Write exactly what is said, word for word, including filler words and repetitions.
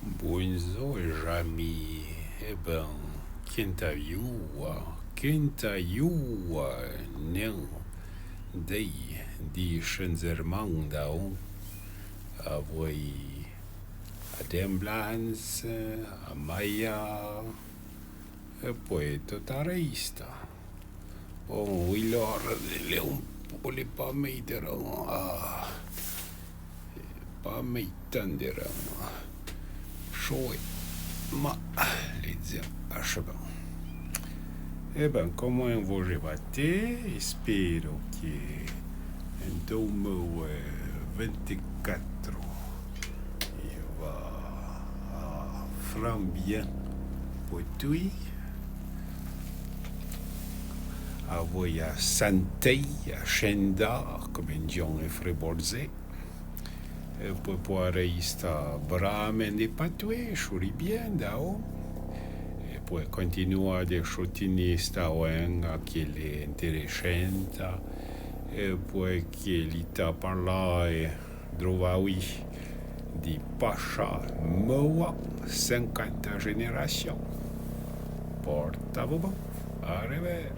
Bondzor, es ami. E ben, quenta ioua, quenta ioua, nen dei di chandzerman, dao, avoué a Demblanche, a Maia, e poué tota reista. Bon, oui, lor, le un po, le pa mei deran, ah, pa mei tan deran, ah, choé, ma, le dzen, acheban. E ben, comment vous rebattez? Espéro que en deux mille vingt-quatre, i va, ah, fran bien pou tui. Avoué a santé, a chenda, comme dion e Fribourdzé. E poué pouaré esta bramen de patoué, chouri bien, dao. E poué continua de choutini esta ouenga que l'é interessanta. E poué que li ta parlà, e Drovaoui di pacha meua cinquanta générations. Portâ-vo bon. A rever.